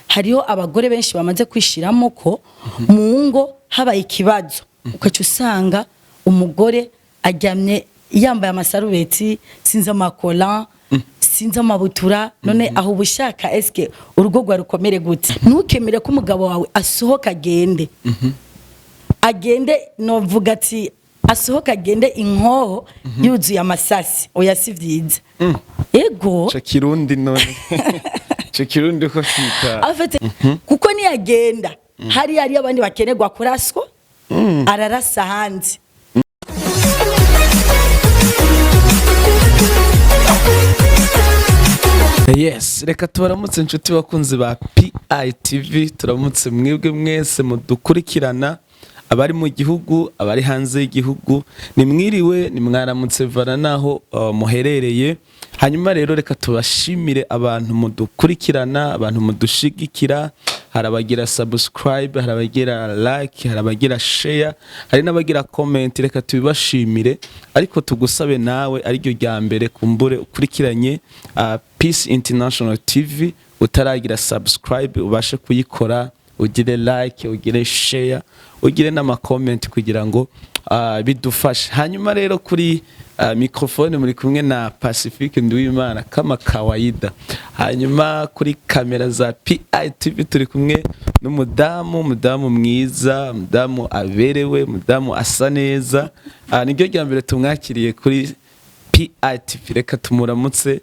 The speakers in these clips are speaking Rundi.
Hariho abagore benshi bamaze kwishiramo ko mu ngo habaye ikibazo, ukaca usanga umugore aryamye yambaye amasarubeti, sinzi, amakola, sinzi, amabutura. None aho ubushaka eske urugo rwawe rukomere gute? Ntukemere ko umugabo wawe asohoka agende, agende, novuga ati asohoka agende inkoho yuzuye amasasi. Oya, si vyiza, ego. Ico kirundi, none ico kirundi ko kita Afite kuko niyagenda hariya hariyo abandi bakenerwa kuraswa, ararasa ahandi. Yes, reka tubaramutse inshuti bakunzi ba PITV. Turamutse mwebwe mwese mudukurikirana, abari mu gihugu, abari hanze y'igihugu. Nimwiriwe, nimwaramutse, vana naho muherereye. Hanyuma rero reka tubashimire abantu mudukurikirana, abantu mudushigikira. Hari abagira subscribe, hari abagira like, hari abagira share, hari n'abagira comment. Reka tubibashimire. Ariko tugusabe nawe ariryo rya mbere kumbure ukurikiranye Peace International TV, utaragira subscribe, ubashe kuyikora, ugire like, ugire share, ugire n'ama comment kugira ngo bidufashe. Hanyuma rero kuri microphone muri kumwe na Pacifique Nduwimana kama kawaida. Hanyuma kuri kamera za PITV turi kumwe n'umudamu, umudamu mwiza, umudamu aberewe, umudamu asa neza. Niryo rya mbere tumwakiriye kuri PITV. Reka tumuramutse.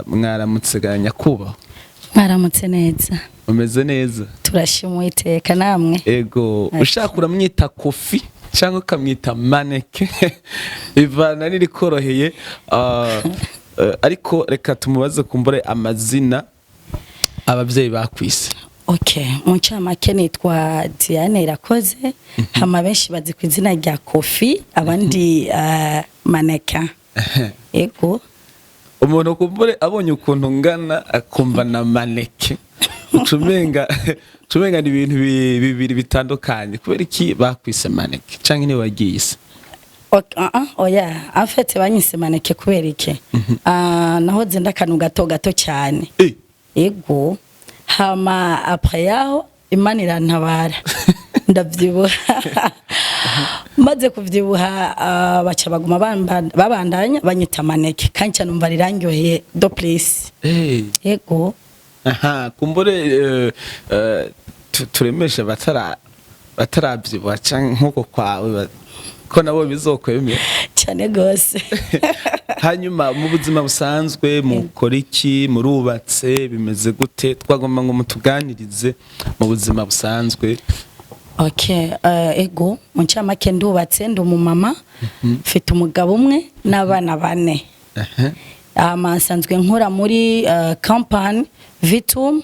Mwaramutse ga nyakubahwa? Mwaramutse neza. Umeze neza? Turashima Uwiteka, namwe? Ego. Ushaka uramwita Kofi cyangwa ukamwita Maneke, ivana nirikoroheye. Ariko reka tumubaze kumbure amazina ababyeyi bakwise. Okay, mu ncamake nitwa Diane Irakoze, hama benshi bazi ku izina rya Kofi, abandi Maneka. Ego. Umuntu kumbure abonye ukuntu ngana akumva na maneke, ucumenga ni ibintu bibiri bitandukanye. Kubera iki bakwise maneke, canke niwe wagiyise? Ok, oya, en fait banyise maneke kubera iki? Ah, nahoze ndakanu gato gato cyane. Ego, hama après yaho Imana irantabara ndavyibuha. Maze kuvyibuha, baca baguma babandanya banyita maneke, kandi cyane numva rirandyoheye do place. Ego. Aha kumbure turemeshe bataravyibuha canke nk'uko kwawe ko nabo bizokwemera. Cyane gose. Hanyuma mu buzima busanzwe mukora iki? Murubatse? Bimeze gute? Twagomba ngo mutuganirize mu buzima busanzwe. Okay, ego, mu ncamake ndubatse, ndi umumama, mfite umugabo umwe n'abana bane. Hama nsanzwe nkora muri company Vitum,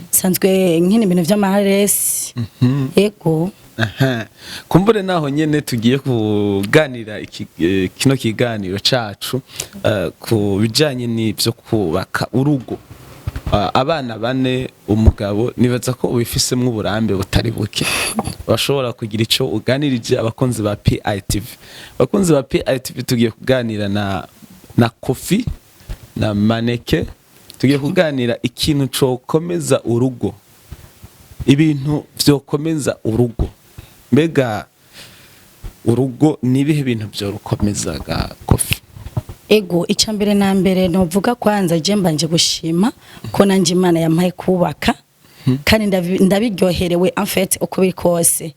nsanzwe nkina ibintu vy'amaharesi. Ego. Aha. Kumbure naho nyene tugiye kuganira kino kiganiro cacu ku bijanye n'ivyo kubaka urugo. Abana bane, umugabo, nibaza ko ubifisemwo uburambe butari buke. Bashobora kugira ico uganirije abakunzi ba PITV. Abakunzi ba PITV, tugiye kuganira na Kofi na Maneke. Tugiye kuganira ikintu cokomeza urugo, ibintu vyokomeza urugo. Mbega urugo ni ibihe bintu vyorukomezaga, Kofi? Ego, icya mbere na mbere novuga, kwanza je mbanje gushima ko nanje Imana yampaye kubaka, kandi ndabiryoherewe en fait uko biri kose.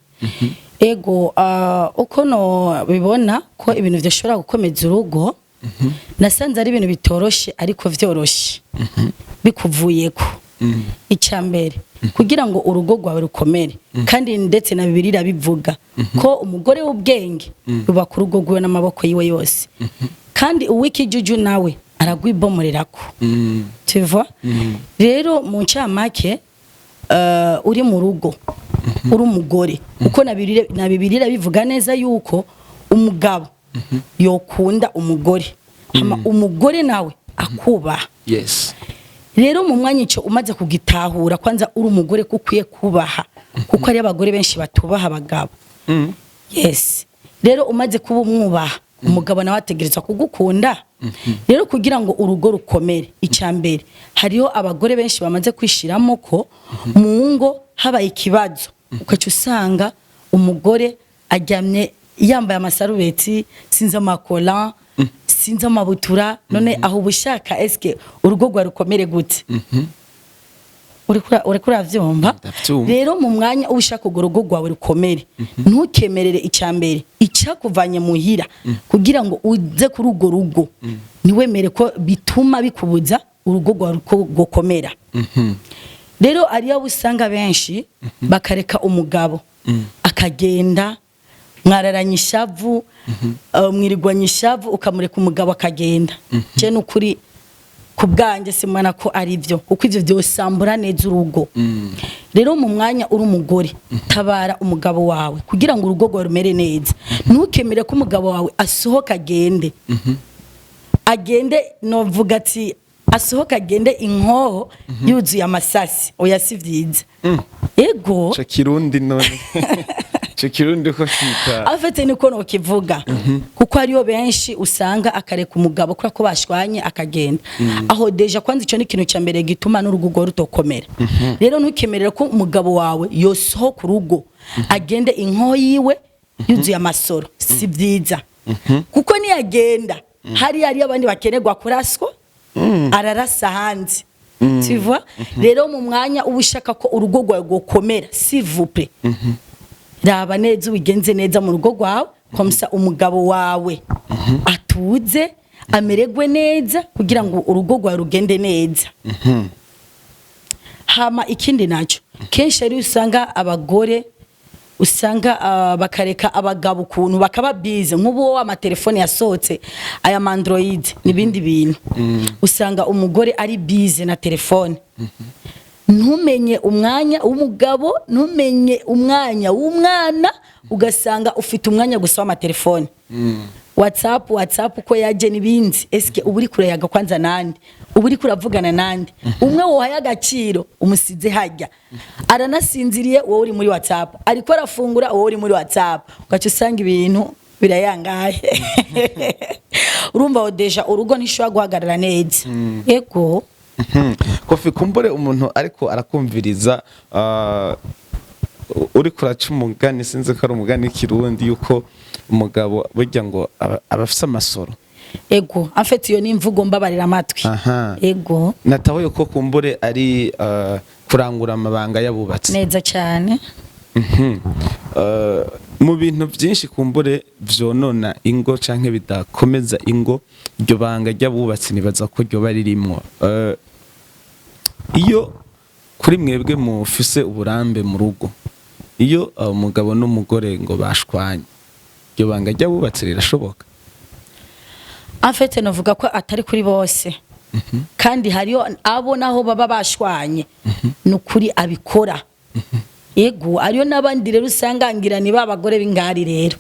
Ego, uko no bibona ko ibintu vyoshobora gukomeza urugo, nasanze ari ibintu bitoroshe ariko vyoroshe bikuvuyeko. Icya mbere kugira ngo urugo rwawe rukomere, kandi ndetse na Bibiliya irabivuga ko umugore w'ubwenge rubaka urugo rwiwe n'amaboko yiwe yose, kandi uw'ikijuju nawe aragwibomorerako, tu vois? Rero mu ncamake, uri mu rugo uri umugore, kuko na Bibiliya irabivuga neza yuko umugabo yokunda umugore, hama umugore nawe akubaha. Rero mu mwanya ico umaze kugitahura, kwanza uri umugore ko ukwiye kubaha, kuko hari abagore benshi batubaha abagabo. Yes, rero umaze kuba umwubaha Umugabo nawe ategerezwa kugukunda. Rero kugira ngo urugo rukomere, icya mbere, hariho abagore benshi bamaze kwishiramo ko mu ngo habaye ikibazo, ukaca usanga umugore aryamye yambaye amasarubeti, sinzi amakola, sinzi amabutura. None aho uba ushaka eske urugo rwawe rukomere gute? Uriko uravyumva? Ndavyumva. Rero mu mwanya uba ushaka urwo rugo rwawe rukomere, ntukemerere, icya mbere, icyakuvanye muhira kugira ngo uze kuri urwo rugo, ntiwemere ko bituma bikubuza urugo rwawe ko gukomera. Rero ariyo abo usanga benshi bakareka umugabo akagenda, mwararanye ishavu, mwirirwanye ishavu, ukamureka umugabo akagenda. Je nukuri ku bwanjye simana ko ari byo, kuko ivyo byosambura neza urugo. Rero mu mwanya uri umugore, tabara umugabo wawe kugira ngo urugo rwawe rumere neza. Ntukemere ko umugabo wawe asohoka agende, agende, novuga ati asohoka agende inkoho yuzuye amasasi. Oya, si vyiza. Ego. Ico kirundi, none ico kirundi ko kita? Afite niko nokivuga, kuko hariyo benshi usanga akareka umugabo kubera ko bashwanye akagenda. Aho déjà kwanza ico ni ikintu cya mbere gituma n'urugo rwawe rutokomera. Rero ntukemerere ko umugabo wawe yosohoka urugo agende inkoho yiwe yuzuye amasoro. Si byiza, kuko niyagenda hariya hariyo abandi bakenerwa kuraswa, ararasa hanze, tu vois? Rero mu mwanya uba ushaka ko urugo rwawe rwokomera, s'il vous plaît, raba neza ubigenze neza mu rugo rwawe, comme ça umugabo wawe atuze, amererwe neza, kugira ngo urugo rwawe rugende neza. Hama ikindi nacyo, kenshi ari usanga abagore usanga bakareka abagabo ukuntu bakaba bize nk'ubu wowe amatelefone yasohotse, aya ma Android n'ibindi bintu, usanga umugore ari bize na telefone, ntumenye umwanya w'umugabo, ntumenye umwanya w'umwana, ugasanga ufite umwanya gusa w'amatelefone, WhatsApp, WhatsApp uko yaje n'ibindi. Eske uba uri kurayaga kwanza nande? Uba uri kuravugana nande? Umwe wohaye agaciro umusize hajya, aranasinziriye, wowe uri muri WhatsApp, ariko arafungura, wowe uri muri WhatsApp, ugaca usanga ibintu birayangaye. Urumva déjà urugo ntishobora guhagarara neza. Ego. Kofi, kumbure umuntu ariko arakumviriza, uri kuraca umugani, sinzi ko ari umugani w'ikirundi, yuko umugabo burya ngo aba afise amasoro. Ego, en fait iyo ni imvugo mbabarira amatwi. Ego. Natahuye ko kumbure ari kurangura amabanga y'abubatsi. Neza cyane. Mu bintu byinshi kumbure vyonona ingo canke bidakomeza ingo, iryo banga ry'abubatsi nibaza ko ryoba ririmwo. Iyo kuri mwebwe mufise uburambe mu rugo, iyo umugabo n'umugore ngo bashwanye, iryo banga ry'abubatsi rirashoboka? En fait navuga ko atari kuri bose, kandi hariyo abo naho baba bashwanye ni ukuri abikora. Ego, ariyo n'abandi rero usanga ngira ni ba bagore b'ingari rero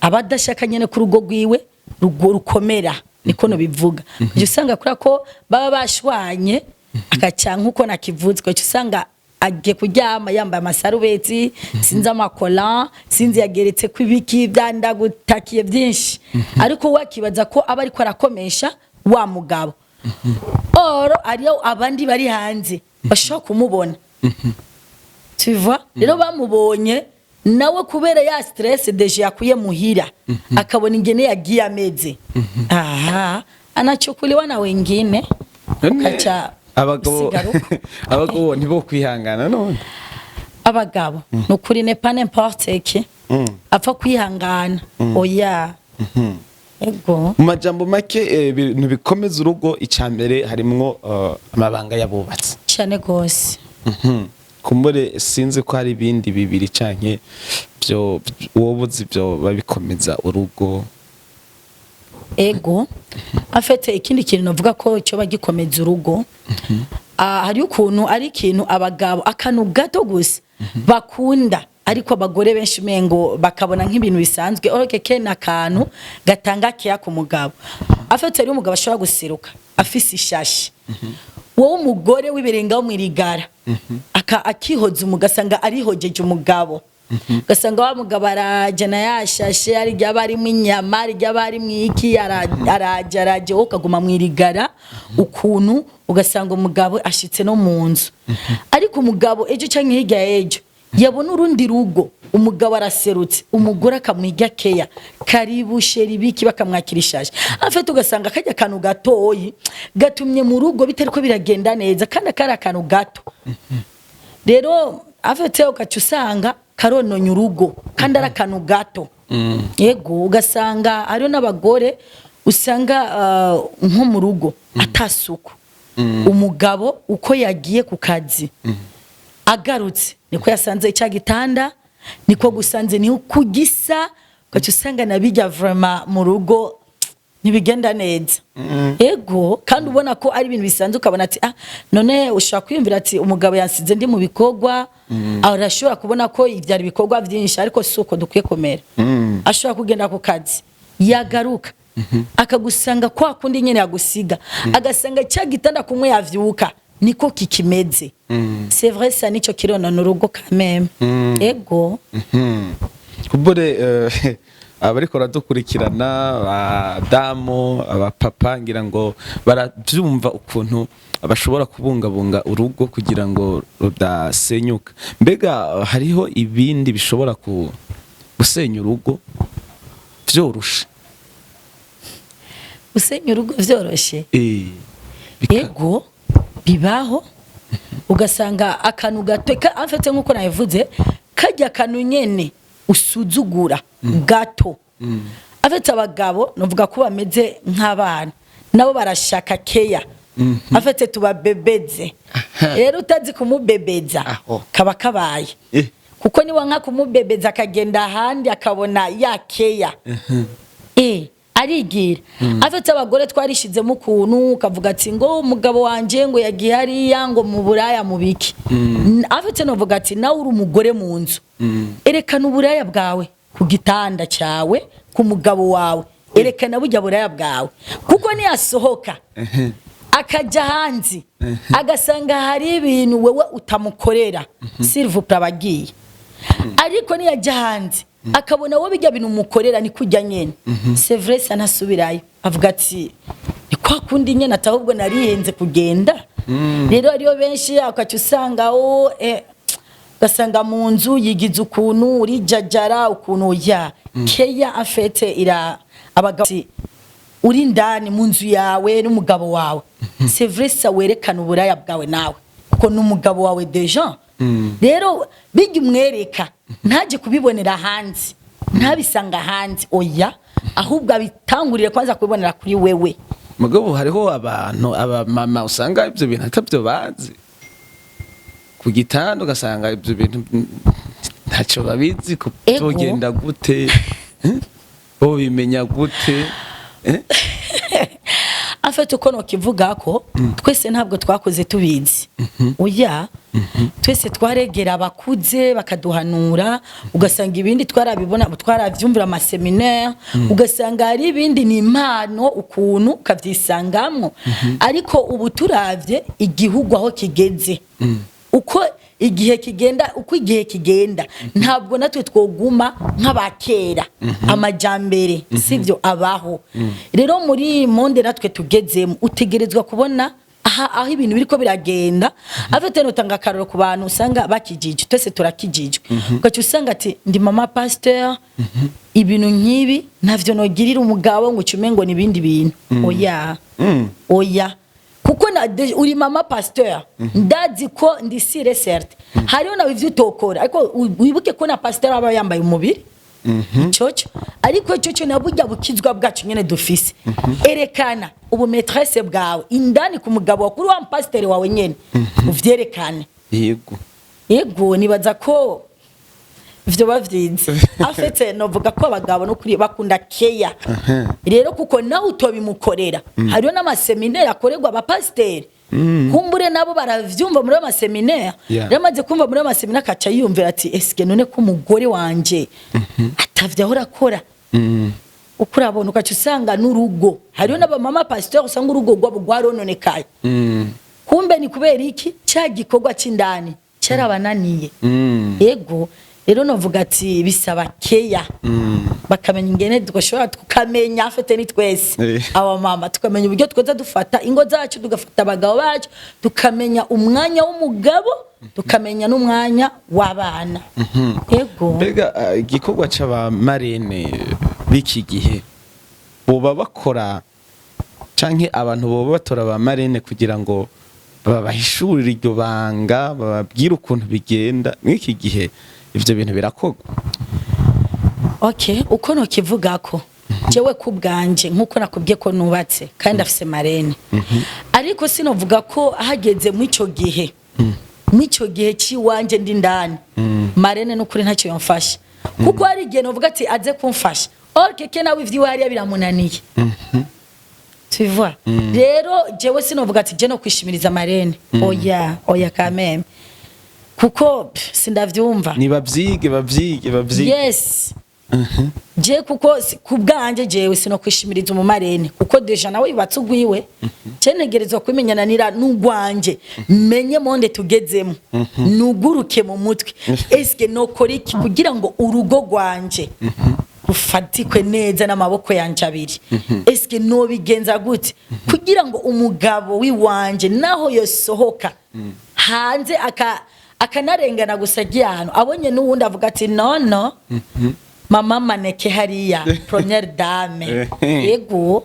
abadashaka nyene ku rugo rwiwe rugo rukomera, niko no bivuga. Ujya usanga kuri ko baba bashwanye akaca, nkuko nakivuze, ugaca usanga agiye kuryama yambaye amasarubeti, sinzi amakola, sinzi yageretse ko ibiki byandagutakiye byinshi, ariko we akibaza ko aba ariko arakomesha wa mugabo. Oro ariyo abandi bari hanze bashobora kumubona, tu vois? Rero bamubonye nawe kubera ya stress déjà yakuye muhira, akabona ingene yagiye ameze, aha anachukuliwa na wengine, ukaca abagabo usigara uko. Abagabo ntibo kwihangana none? Abagabo ni ukuri ne pas n'importe qui apfa kwihangana, oya. Ego. Mu majambo make, ibintu bikomeza urugo, icya mbere harimwo amabanga y'abubatsi. Cyane gose. Kumbure sinzi ko hari ibindi bibiri canke byo wowe uzi byo babikomeza urugo. Ego, en fait ikindi kintu navuga ko cyo bagikomeza urugo, hari ukuntu ari ikintu abagabo, akantu gato gusa bakunda, ariko abagore benshi umengo bakabona nk'ibintu bisanzwe, oke ke ni akantu gatanga keya ku mugabo. En fait hariho umugabo ashobora guseruka afise ishashi, wowe umugore w'ibirengaho mwirigara, akihoza, umugasanga arihogeje umugabo. Ugasanga wa mugabo araje na yashashe, ari ryaba arimo inyama, ari ryaba arimo iki, araje araje, wowe ukaguma mwirigara ukuntu. Ugasanga umugabo ashitse no mu nzu, ariko umugabo ejo canke hirya y'ejo yabona urundi rugo, umugabo araserutse, umugore akamwiga keya, "Karibu chéri," biki, bakamwakira ishaje afite. Ugasanga kajya akantu gatoyi gatumye mu rugo bitariko biragenda neza, kandi akari akantu gato. Rero afite ugaca usanga karononya urugo kandi ari akantu gato. Yego, ugasanga hariho n'abagore usanga nko mu rugo atasuku. Umugabo uko yagiye ku kazi, agarutse niko yasanze cya gitanda, niko gusanze, ni uko gisa. Ugaca usanga na bijya vraiment mu rugo ntibigenda neza. Ego, kandi ubona ko ari ibintu bisanzwe, ukabona ati: "Ah, none ushobora kwiyumvira ati umugabo yansize ndi mu bikorwa." Arashobora kubona ko ibyari ibikorwa byinshi, ariko si uko dukwiye kumera. Ashobora kugenda ku kazi, yagaruka akagusanga kwa kundi nyine yagusiga, agasanga cya gitanda kumwe yavyuka niko kikimeze. C'est vrai, ça nico kironona urugo quand même. Ego. Kumbure abariko baradukurikirana, abadamu, abapapa, ngira ngo baravyumva ukuntu bashobora kubungabunga urugo kugira ngo rudasenyuka. Mbega hariho ibindi bishobora gusenya urugo vyoroshe? Gusenya urugo vyoroshe? Eh. Ego, bibaho. Ugasanga akantu gato en fait, nkuko nabivuze, kajya akantu nyene usuzugura gato. En fait, abagabo novuga ko bameze nk'abana, nabo barashaka keya. En fait, tubabebeze. Rero utazi kumubebeza, Aho. kaba kabaye. Kuko niba nka kumubebeza, akagenda ahandi akabona ya keya, arigira. Afite abagore twarishizemo ukuntu ukavuga ati ngo umugabo wanje ngo yagiye hariya, ngo mu buraya, mu biki. Afite novuga ati nawe uri umugore mu nzu, erekana uburaya bwawe ku gitanda cyawe, ku mugabo wawe. Erekana burya buraya bwawe, kuko niyasohoka akajya hanze agasanga hari ibintu wewe utamukorera, s'il vous plaît, abagiye. Ariko niyajya hanze akabona wowe bijya bintu umukorera ni kujya nyene, c'est vrai, ça ntasubirayo, avuga ati ni kwa kundi nyene, ati ahubwo narihenze kugenda. Rero hariyo benshi ukaca usanga o ugasanga mu nzu yigize ukuntu urijajara ukuntu ya keya afete ira abagabo. Uri indani mu nzu yawe n'umugabo wawe, c'est vrai, ça werekana uburaya bwawe nawe, kuko n'umugabo wawe déjà. Rero bijya umwereka, ntaje kubibonera hanze, ntabisanga hanze, oya, ahubwo abitangurire kwanza kubibonera kuri wewe. Mugabo hariho abantu, abamama, usanga ibyo bintu atabyo bazi. Ku gitanda ugasanga ibyo bintu ntacyo babizi ko. Ego. Byogenda gute? Eh? Bo bimenya gute? Eh? Afite uko nokivuga ko twese ntabwo twakoze tubizi, oya. Twese twaregera abakuze bakaduhanura, ugasanga ibindi twarabibona, twaravyumvira ama séminaire, ugasanga hari ibindi ni impano ukuntu ukavyisangamwo. Ariko ubu turavye igihugu aho kigeze, uko igihe kigenda, uko igihe kigenda, ntabwo natwe twoguma nk'abakera. Amajambere sivyo abaho. Rero muri monde natwe tugezemo, utegerezwa kubona aha aho ibintu biriko biragenda. Afite notanga akaroro ku bantu usanga bakijijwe, twese turakijijwe, ugaca usanga ati ndi mama pasteur, ibintu nk'ibi ntavyo nogirira umugabo, ngo ucume ngo ni ibindi bintu. Oya, oya, kuko na uri mama pasteur, ndazi ko ndi sûre certain hariho nawe ivyo utokora. Ariko wibuke ko na pasteur aba yambaye umubiri icoco, ariko icoco na burya bukizwa bwacu nyene dufise. Erekana ubu maîtresse bwawe indani ku mugabo wawe, kuri wa pasteur wawe nyene, uvyerekane. Yego. Yego, nibaza ko ivyo bavyize. Afete novuga ko abagabo no kuri bakunda keya. Rero kuko nawe utobimukorera, hariho n'ama séminaire akorerwa abapasiteri, kumbure nabo baravyumva muri ayo ma séminaire. Rero amaze kumva muri ayo ma séminaire, akaca yiyumvira ati: "Eske none ko umugore wanje atavyo ahora akora?" Uko urabona, ugaca usanga n'urugo, hariho n'abamama pasiteri usanga urugo rwabo rwarononekaye. Kumbe ni kubera iki? Cya gikorwa cy'indani cyarabananiye. Yego. Rero novuga ati bisaba keya, bakamenya ingene dushobora, tukamenya afite ni twese aba mama, tukamenya uburyo twoza dufata ingo zacu, tugafata abagabo bacu, tukamenya umwanya w'umugabo, tukamenya n'umwanya w'abana. Ego. Mbega igikorwa c'aba marraine b'iki gihe boba bakora, canke abantu boba batora ba marraine kugira ngo babahishurire iryo banga, bababwire ukuntu bigenda mw'iki gihe, ivyo bintu birakorwa? Okay, uko nokivuga ko jewe ku bwanje, nkuko nakubwiye ko nubatse kandi afise marraine, ariko sinovuga ko hageze mw'ico gihe ciwanje ndi ndani, marraine n'ukuri ntacyo yomfasha, kuko hari igihe novuga ati aze kumfasha, or keke nawe ivyiwe hariya biramunaniye, tu vois. Rero jewe sinovuga ati je no kwishimiriza marraine, oya, oya kameme, kuko pff, sindavyumva. Ni bavyige, bavyige, bavyige. Yes, je kuko ku bwanje jewe sinokwishimiriza umu marraine, kuko déjà nawe yubatse ugwiwe. Je ntegerezwa kwimenyananira n'ugwanje, menye monde tugezemo, nuguruke mu mutwe, eske nokora iki kugira ngo urugo rwanje rufatikwe neza n'amaboko yanje abiri? Eske nobigenza gute kugira ngo umugabo wiwanje naho yosohoka hanze akanarengana gusa agiye ahantu, abonye n'uwundi avuga ati: "No, no, mama maneke hariya, première dame"? Yego,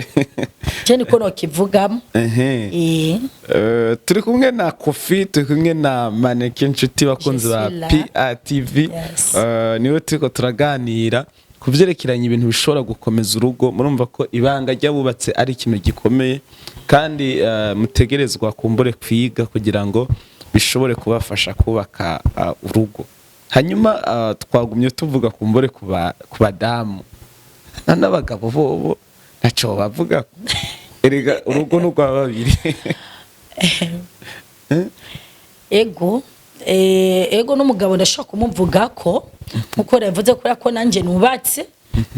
je niko nokivugamo. Turi kumwe na Kofi, turi kumwe na Maneke, inshuti bakunzi ba Je suis là. PATV. Yes. Niwe turiko turaganira ku vyerekeranye ibintu bishobora gukomeza urugo. Murumva ko ibanga ry'abubatse ari ikintu gikomeye, kandi mutegerezwa kumbure kwiga kugira ngo bishobore kubafasha kubaka urugo. Hanyuma twagumye tuvuga kumbure ku badamu, n'abagabo bobo ntaco bavuga. Erega urugo ni urwa babiri. Ego, ego, n'umugabo ndashobora kumuvuga ko nkuko yavuze, kubera ko nanjye nubatse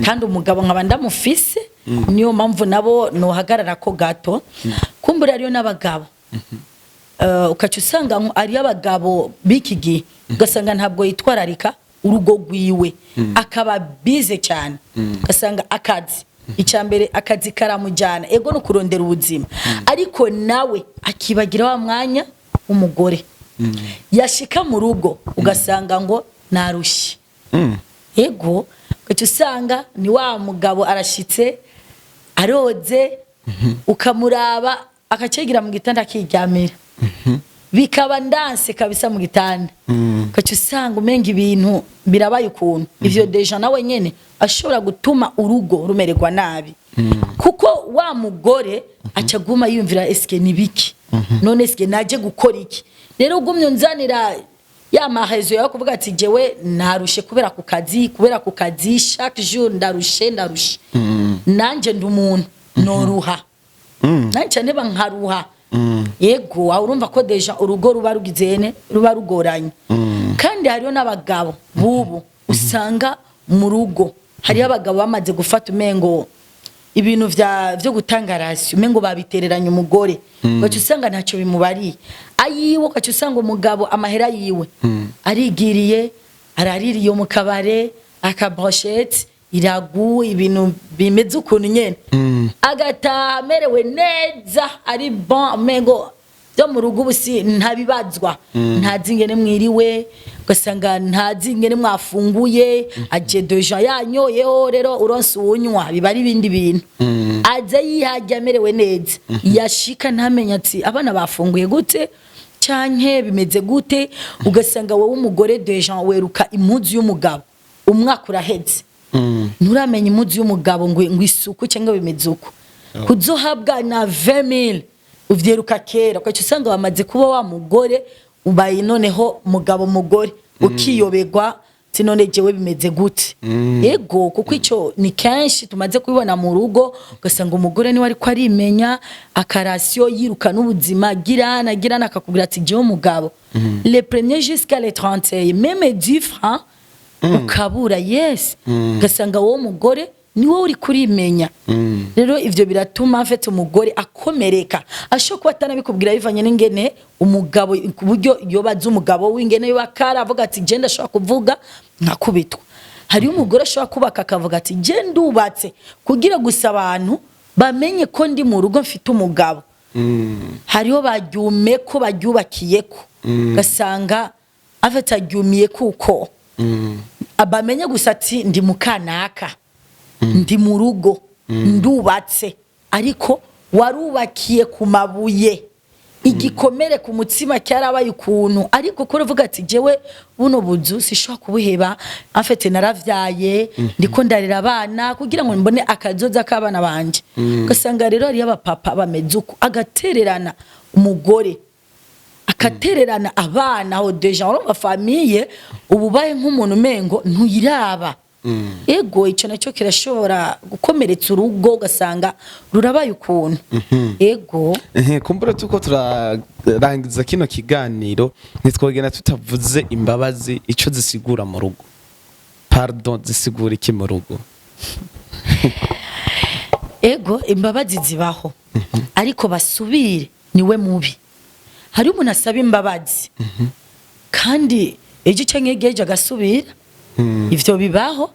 kandi umugabo nkaba ndamufise, niyo mpamvu nabo nohagarara ko gato. Kumbura ariyo n'abagabo, ukaca usanga ariyo abagabo b'iki gihe, ugasanga ntabwo yitwararika urugo rwiwe, akaba bize cyane, ugasanga akazi, icya mbere akazi karamujyana, ego no kurondera ubuzima, ariko nawe akibagira wa mwanya w'umugore. Yashika mu rugo ugasanga ngo narushye. Ego, ugaca usanga ni wa mugabo arashitse aroze, ukamuraba akacegera mu gitanda akiryamira, bikaba ndanse kabisa mu gitanda, ugaca usanga umenga ibintu birabaye ukuntu. Ivyo déjà nawe nyene ashobora gutuma urugo rumererwa nabi, kuko wa mugore aca aguma yiyumvira: "Eske ni biki none? Eske naje gukora iki?" Rero ugumye unzanira ya mahezo yawe kuvuga ati jewe narushe kubera ku kazi, chaque jour ndarushe, ndarushe, nanje ndi umuntu noruha, nanje niba nkaruha. Yego, aho urumva ko déjà urugo ruba rugizene, ruba rugoranye. Kandi hariho n'abagabo bubu usanga mu rugo hariho abagabo bamaze gufata umengo ibintu vyo gutanga ration, umengo babitereranya umugore, ugaca usanga ntacyo bimubariye ayiwe, ugaca usanga umugabo amahera yiwe arigiriye, araririye mu kabare, aka brochette iragu, ibintu bimeze ukuntu nyene, agataha amerewe neza, ari bon, umengo byo mu rugo ubu si ntabibazwa, ntazi ingene mwiriwe, ugasanga ntazi ingene mwafunguye, aje déjà yanyoyeho. Rero uronse uwunywa biba ari ibindi bintu, aze yihajya amerewe neza, yashika ntamenye ati abana bafunguye gute canke bimeze gute. Ugasanga wowe umugore déjà weruka impuzu y'umugabo, umwaka uraheze nturamenya impuzu y'umugabo ngo isuku cyangwa bimeze uko, kuzohabwa na 20000 uvyeruka kera. Ugaca usanga bamaze kuba wa mugore ubaye noneho mugabo mugore, ukiyoberwa ati none jewe bimeze gute? Ego, kuko ico ni kenshi tumaze kubibona mu rugo, ugasanga umugore niwe ariko arimenya aka ration, yiruka n'ubuzima, girana girana, akakubwira ati jewe umugabo le premier jusqu'à le 31, même 10 francs ukabura. Yes, ugasanga wowe mugore Ni wowe uri kurimenya. Rero ivyo biratuma mfite umugore akomereka, ashobora kuba atanabikubwira bivanye n'ingene umugabo, ku buryo yobaza umugabo w'ingene bakara, avuga ati: "Je ndashobora kuvuga nkakubitwa." Hariyo umugore ashobora kubaka akavuga ati: "Je ndubatse kugira gusa abantu bamenye ko ndi mu rugo, mfite umugabo." Hariho baryume ko baryubakiye, ko ugasanga afite aryumiye kuko bamenye gusa ati: "Ndi mukanaka, ndi mu rugo, ndubatse." Ariko warubakiye ku mabuye, igikomere ku mutima cyarabaye ukuntu. Ariko kuri uvuga ati: "Jewe buno buzu sishobora kubuheba, afite naravyaye, ndiko ndarera abana kugira ngo mbone akazoza k'abana banje." Ugasanga rero hariyo abapapa bameze uko, agatererana umugore, akatererana abana. Aho déjà urumva famille ubu ubaye nk'umuntu umengo ntuyiraba. Ego, icyo nacyo kirashobora gukomeretsa urugo, ugasanga rurabaye ukuntu. Ego. Ehe, kumbura tuko turarangiza kino kiganiro, ntitwogenda tutavuze imbabazi ico zisigura mu rugo. Pardon zisigura iki mu rugo? Ego, imbabazi zibaho, ariko basubire niwe mubi. Hari umuntu asaba imbabazi kandi ejo canke ejo agasubira. Ivyo bibaho.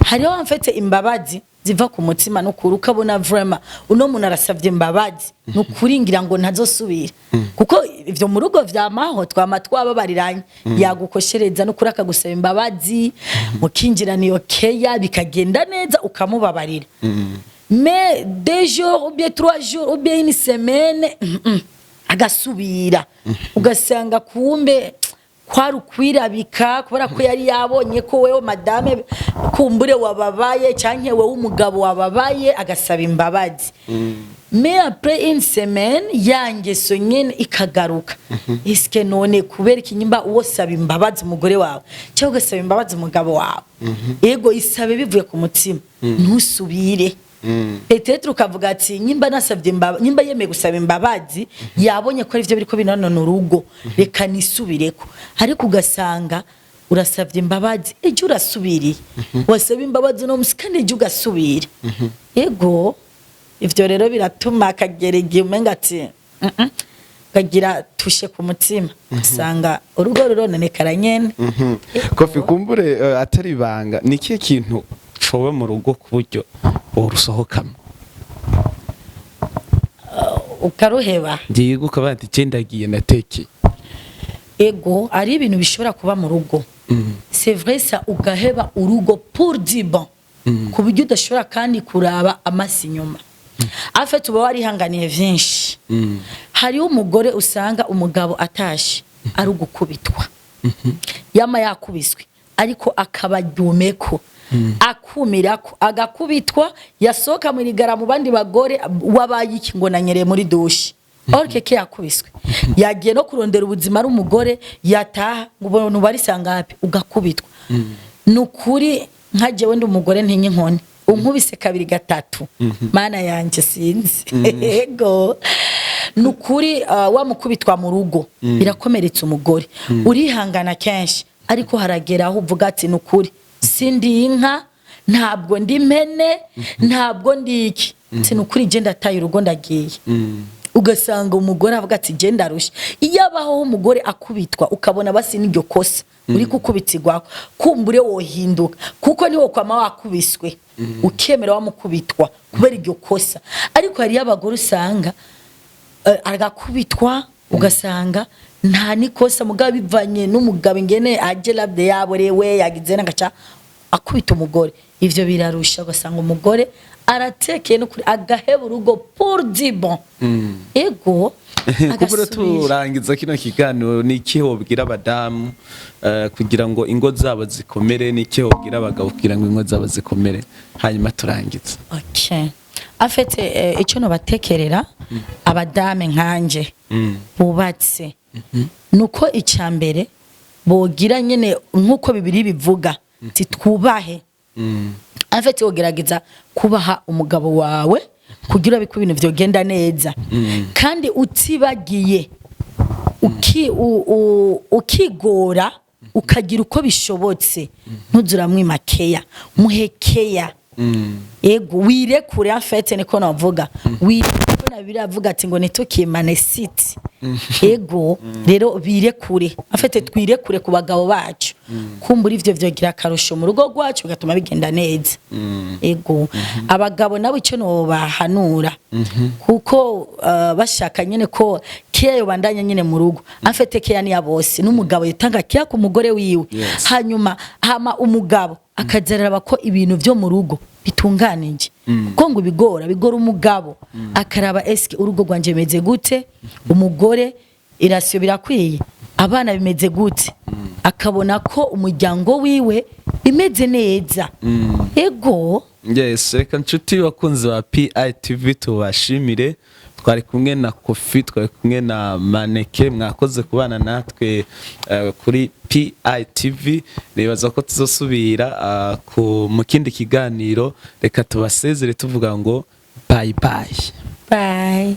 Hariho mfite imbabazi ziva ku mutima n'ukuri, ukabona vraiment uno muntu arasavye imbabazi nukuri, ngira ngo ntazosubira, kuko ivyo mu rugo vyamaho, twama twababariranye. Yagukoshereza n'ukuri akagusaba imbabazi, mukinjirana iyo keya, bikagenda neza, ukamubabarira. Mais 2 jours ou bien 3 jours ou bien une semaine, agasubira, ugasanga kumbe kwari ukwirabika, kubera ko yari yabonye ko wewe madame kumbure wababaye, canke wewe umugabo wababaye, agasaba imbabazi. Mais après une semaine ya ngeso nyene ikagaruka. Eske none kubera ikinyimba uwo saba imbabazi umugore wawe cyangwa ugasaba imbabazi umugabo wawe, ego, isabe bivuye ku mutima, ntusubire. Peut-être ukavuga ati: "Nyimba nasabye imbabazi, nyimba yemeye gusaba imbabazi, yabonye ko arivyo biriko binonona urugo, reka nisubireko." Ariko ugasanga urasabye imbabazi, ejo urasubiriye, wasaba imbabazi uno musi kandi ejo ugasubira. Ego, ivyo rero biratuma akagera igihe umenga ati ukagira tushe ku mutima, ugasanga urugo rurononekara nyene. Kofi, kumbure atari ibanga, ni ikihe kintu coba mu rugo ku buryo worusohokamo? Ukaruheba? Ngiye ukavuga ati: "Je ndagiye, ndatekeye." Ego, ari ibintu bishobora kuba mu rugo, c'est vrai ça, ugaheba urugo pour du bon, ku buryo udashobora kandi kuraba amaso inyuma. En fait uba warihanganiye vyinshi. Hariho umugore usanga umugabo atashe ari ugukubitwa, yama yakubiswe, ariko akaba aryumeko, akumirako, agakubitwa, yasohoka mu rigara mu bandi bagore: "Wabaye iki?" Ngo: "Nanyereye muri douche." Orke ke yakubiswe, yagiye no kurondera ubuzima ari umugore, yataha ngo ubuntu barisangapi, ugakubitwa. Ni ukuri, nka jewe ndi umugore ntinya inkoni, unkubise kabiri gatatu, mana yanjye, sinzi. Ego, ni ukuri, wamukubitwa mu rugo birakomeretsa umugore. Urihangana kenshi, ariko haragera aho uvuga ati: "Ni ukuri sindi inka, ntabwo ndi impene, ntabwo ndi iki." Ati: "Ni ukuri je ndataye urugo, ndagiye." Ugasanga umugore avuga ati: "Je ndarusha." Iyo abaho umugore akubitwa, ukabona basi n'iryo kosa uri kukubitirwaho, kumbure wohinduka, kuko niwo kwama wakubiswe, ukemera wamukubitwa kubera iryo kosa. Ariko hariyo abagore usanga agakubitwa, ugasanga nta nikosa, mugabo bivanye n'umugabo ingene aje labde yaborewe, yagize n'agaca akubita umugore. Ivyo birarusha, ugasanga umugore aratekeye n'ukuri, agaheba urugo pour du bon. Ego. Kubura. Agasubira. Turangiza kino kiganiro, ni iki wobwira abadamu kugira ngo ingo zabo zikomere? Ni iki wobwira abagabo kugira ngo ingo zabo zikomere? Hanyuma turangiza. Okay. En fait, icyo nobatekerera abadame nkanje bubatse, nuko icya mbere bogira nyene nk'uko bibiri bivuga ati twubahe. En fait wogerageza kubaha umugabo wawe kugira biko ibintu vyogenda neza, kandi utibagiye ukigora, ukagira uko bishobotse, ntuzuramwima keya, muhe keya. Ego, wirekure. En fait, niko navuga, wirekure na biravuga ati ngo nitukimane siti. Ego, rero birekure. En fait, twirekure ku bagabo bacu, kumbura ivyo vyogira akarusho mu rugo rwacu, bigatuma bigenda neza. Ego, abagabo nabo icyo nobahanura, kuko bashaka nyene ko care yobandanya nyene mu rugo. En fait, care ni ya bose, n'umugabo yitanga care ku mugore wiwe. Hanyuma hama umugabo akazaraba ko ibintu vyo mu rugo bitunganije, kuko ngo bigora bigora umugabo, akaraba: eske urugo rwanje bimeze gute? Umugore, irasiyo birakwiye? Abana bimeze gute? Akabona ko umuryango wiwe bimeze neza. Ego. Yes, reka nshuti bakunzi ba PITV tubashimire. Twari kumwe na Kofi, twari kumwe na Maneke. Mwakoze kubana natwe kuri PITV. Nibaza ko tuzosubira mu kindi kiganiro. Reka tubasezere tuvuga ngo bye bye. Bye.